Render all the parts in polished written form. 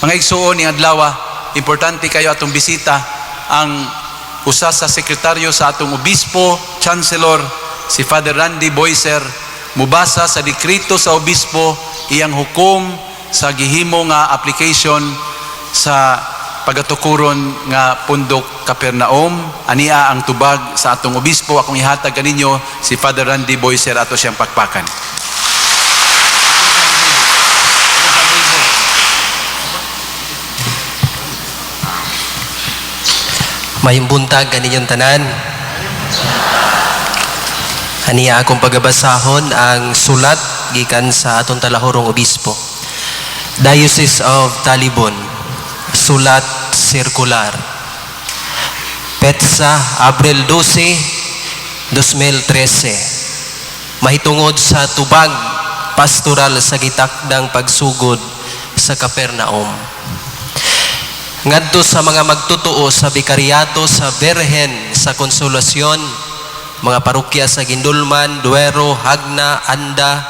Mga igsuon, ning adlaw, importante kayo atong bisita ang usa sa sekretaryo sa atong obispo, chancellor, si Father Randy Boyser, mubasa sa dekreto sa obispo, iyang hukom sa gihimo nga application sa pagatukuron nga Pundok Capernaum. Ania ang tubag sa atong obispo. Akong ihatag kaninyo si Father Randy Boyser, ato siyang pakpakan. Mayong buntag kaninyong tanan. Aniya akong pagabasahon ang sulat gikan sa atong talahorong obispo. Diocese of Talibon, sulat sirkular. Petsa Abril 12, 2013. Mahitungod sa tubag pastoral sa gitakdang pagsugod sa Capernaum. Ngadto sa mga magtotoo sa Bikariato sa Birhen sa Konsolasyon, mga parokya sa Guindulman, Duero, Jagna, Anda,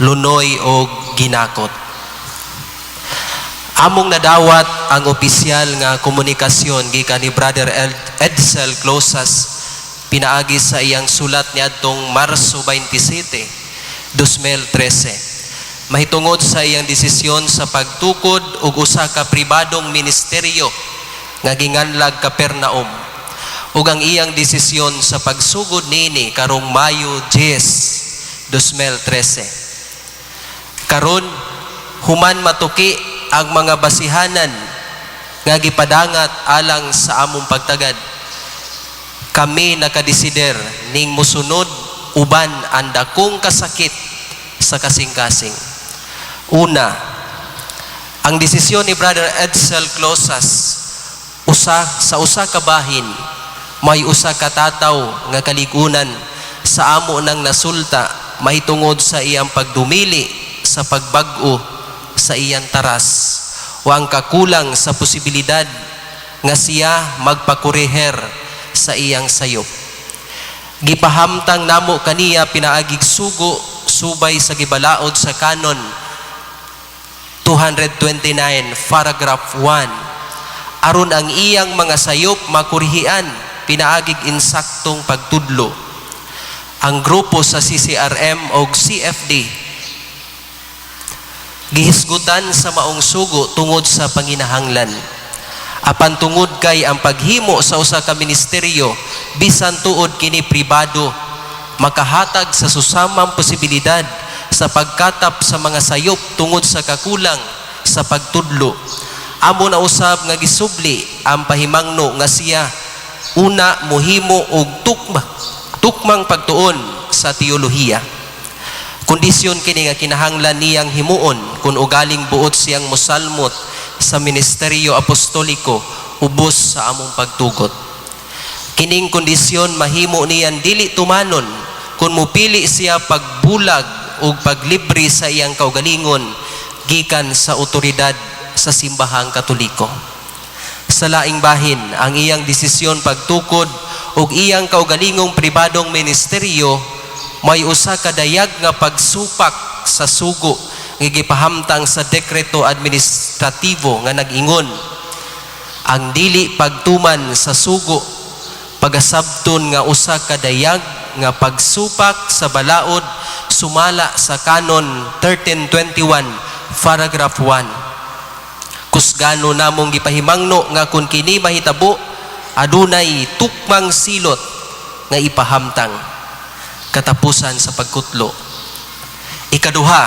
Lunoy o Ginakot. Among nadawat ang opisyal nga komunikasyon gikan ni Brother Edsel Closas pinaagi sa iyang sulat niadtong Marso 27, 2013 mahitungod sa iyang desisyon sa pagtukod og usa ka pribadong ministeryo nga ginganlag Capernaum ug ang iyang desisyon sa pagsugod niini karong Mayo 10, 2013. Karon human matuki ang mga basihanan nga gipadangat alang sa among pagtagad, kami nakadesider ning musunod uban ang dakong kasakit sa kasing-kasing. Una, ang desisyon ni Brother Edsel Closas usa sa usa ka bahin may usa ka tataw nga kaligunan sa amo nang nasulta mahitungod sa iyang pagdumili sa pagbag-o sa iyang taras o ang kakulang sa posibilidad nga siya magpakoreher sa iyang sayop. Gipahamtang namo kaniya pinaagig sugo subay sa gibalaod sa Canon 229 paragraph 1 aron ang iyang mga sayop makurhian pinaagig insaktong pagtudlo. Ang grupo sa CCRM og CFD gihisgutan sa maong sugo tungod sa panginahanglan. Apan tungod kay ang paghimo sa usa ka ministeryo, bisan tuod kini pribado, makahatag sa susamang posibilidad sa pagkatap sa mga sayop tungod sa kakulang sa pagtudlo, amo na usab nga gisubli ang pahimangno nga siya una muhimo og tukmang pagtuon sa teolohiya. Kondisyon kini nga kinahanglan niyang himuon kung ugaling buot siyang mosalmot sa ministeryo apostoliko ubos sa among pagtugot. Kining kondisyon mahimo niyan dili tumanon kung mupili siya pagbulag ug paglibre sa iyang kaugalingon gikan sa otoridad sa Simbahang Katoliko. Sa laing bahin, ang iyang desisyon pagtukod ug iyang kaugalingong pribadong ministeryo may usa ka dayag nga pagsupak sa sugo nga gipahamtang sa dekreto administratibo nga nag-ingon ang dili pagtuman sa sugo pagasabton nga usa ka dayag nga pagsupak sa balaod sumala sa Canon 1321 paragraph 1. Kusgano namong gipahimangno nga kung kini mahitabo, adunay tukmang silot nga ipahamtang. Katapusan sa pagkutlo. Ikaduha,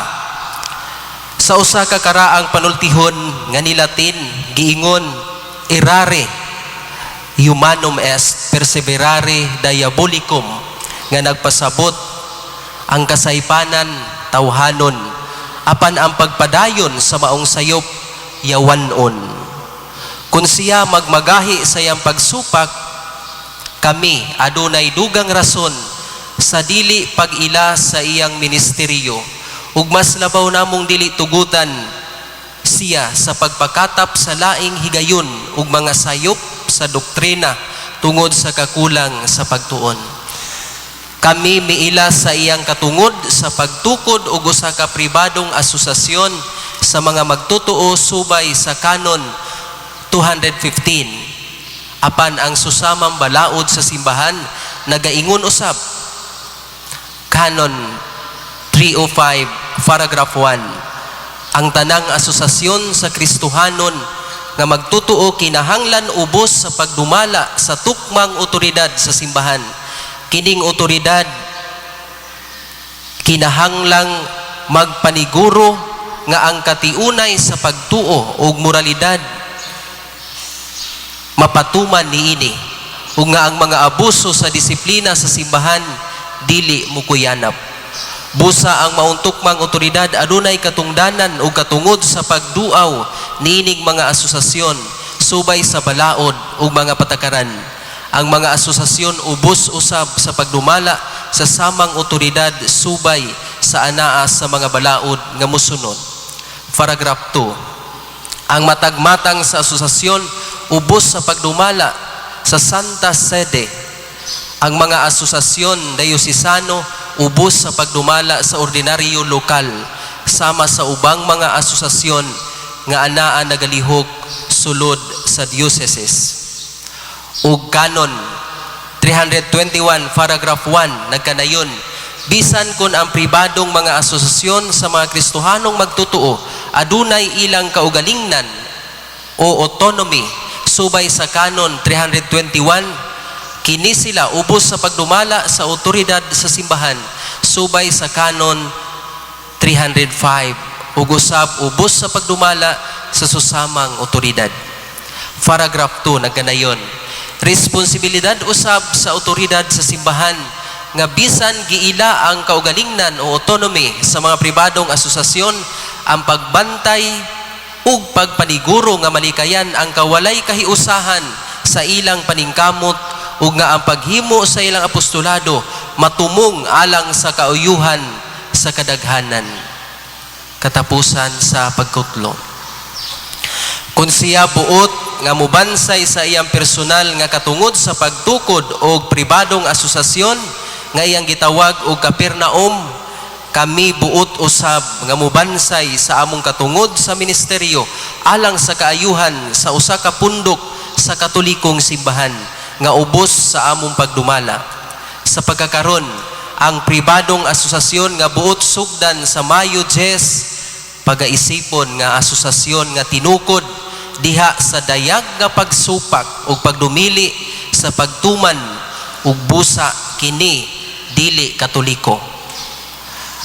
sa usa ka karaang panultihon nga nilatin giingon "Errare humanum est, perseverare diabolicum," nga nagpasabot ang kasaypanan tawhanon apan ang pagpadayon sa maong sayop yawanon. Kung siya magmagahi sa iyang pagsupak, kami adunay dugang rason sa dili pag-ila sa iyang ministeryo ug mas labaw namong dili tugutan siya sa pagpakatap sa laing higayon ug mga sayop sa doktrina tungod sa kakulang sa pagtuon. Kami miila sa iyang katungod sa pagtukod og usa ka pribadong asosasyon sa sa mga magtotoo subay sa Canon 215. Apan ang susamang balaod sa simbahan nagaingon usab, Canon 305 paragraph 1, ang tanang asosasyon sa Kristohanon nga magtotoo kinahanglan ubos sa pagdumala sa tukmang otoridad sa simbahan. Kining otoridad kinahanglang magpaniguro nga ang katiunay sa pagtuo ug moralidad mapatuman niini ug nga ang mga abuso sa disiplina sa simbahan dili mukuyanap. Busa ang maong tukmang otoridad adunay katungdanan ug katungod sa pagduaw niining mga asosasyon subay sa balaod ug mga patakaran. Ang mga asosasyon ubos usab sa pagdumala sa samang otoridad subay sa anaa sa mga balaod nga mosunod. Paragraph 2. Ang matag matang sa asosasyon ubos sa pagdumala sa Santa Sede. Ang mga asosasyon diocesáno ubos sa pagdumala sa ordinaryo lokal sama sa ubang mga asosasyon nga anaa nagalihok sulod sa dioceses. Ug Canon 321 paragraph 1 nagkanayon, bisan kon ang pribadong mga asosasyon sa mga Kristohanong magtotoo adunay ilang kaugalingnan o autonomy subay sa Canon 321, kini sila ubos sa pagdumala sa otoridad sa simbahan subay sa Canon 305 ug usab ubos sa pagdumala sa susamang otoridad. Paragraph 2 nagkanayon, responsibilidad usab sa otoridad sa simbahan nga bisan giila ang kaugalingnan o autonomy sa mga pribadong asosasyon, ang pagbantay ug pagpaniguro nga malikayan ang kawalay kahiusahan sa ilang paningkamot ug nga ang paghimo sa ilang apostolado matumong alang sa kauyuhan sa kadaghanan. Katapusan sa pagkutlo. Kung siya buot nga mubansay sa iyang personal nga katungod sa pagtukod og pribadong asosasyon nga iyang gitawag og Capernaum, kami buot usab nga mubansay sa among katungod sa ministeryo alang sa kaayuhan sa usa ka pundok sa Katolikong simbahan nga ubos sa among pagdumala. Sa pagkakaron, ang pribadong asosasyon nga buot sugdan sa Mayo 10 pagaisipon nga asosasyon nga tinukod diha sa dayag nga pagsupak ug pagdumili sa pagtuman ug busa kini dili Katoliko.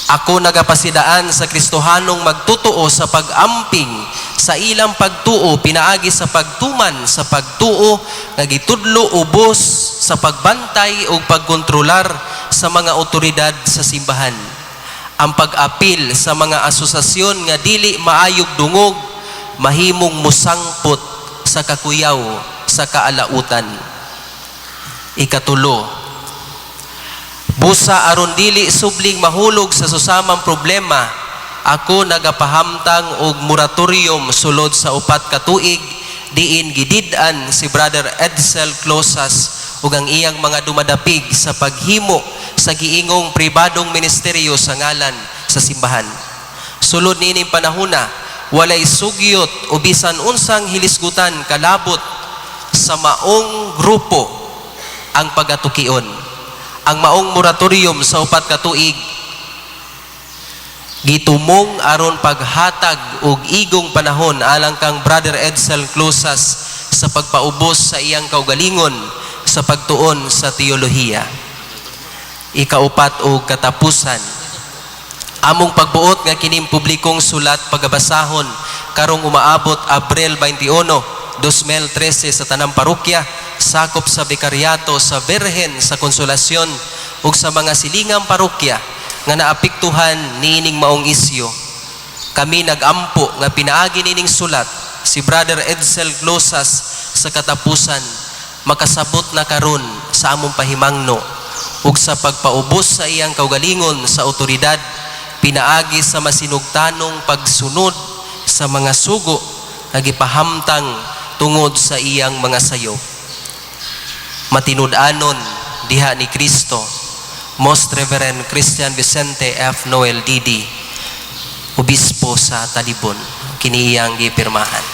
Ako nagapasidaan sa Kristohanong magtotoo sa pag-amping sa ilang pagtuo pinaagi sa pagtuman sa pagtuo nga gitudlo ubos sa pagbantay ug pagkontrolar sa mga otoridad sa simbahan. Ang pag-apil sa mga asosasyon nga dili maayog dungog mahimong musangpot sa kakuyaw sa kaalautan. Ikatulo, busa aron dili subling mahulog sa susamang problema, ako nagapahamtang og moratorium sulod sa 4 ka tuig diin gidid-an si Brother Edsel Closas ug ang iyang mga dumadapig sa paghimo sa giingong pribadong ministeryo sa ngalan sa simbahan. Sulod niining panahona, walay sugyot o bisan unsang hilisgutan kalabot sa maong grupo ang pagatukion. Ang maong moratorium sa 4 ka tuig gitumong aron paghatag og igong panahon alang kang Brother Edsel Closas sa pagpaubos sa iyang kaugalingon sa pagtuon sa teolohiya. Ikaupat og katapusan, among pagbuot nga kining publikong sulat pagabasahon karong umaabot Abril 21, 2013 sa tanang parokya sakop sa Bikaryato sa Birhen sa Konsolasyon ug sa mga silingang parokya nga naapektuhan niining maong isyu. Kami nagampo nga pinaagi nining sulat si Brother Edsel Glosas sa katapusan makasabot na karon sa among pahimangno ug sa pagpaubos sa iyang kaugalingon sa otoridad pinaagi sa masinugtanong pagsunod sa mga sugo nga gipahamtang tungod sa iyang mga sayo. Matinud-anon diha ni Kristo, Most Reverend Christian Vicente F. Noel DD. Obispo sa Talibon. Kini iyang gipirmahan.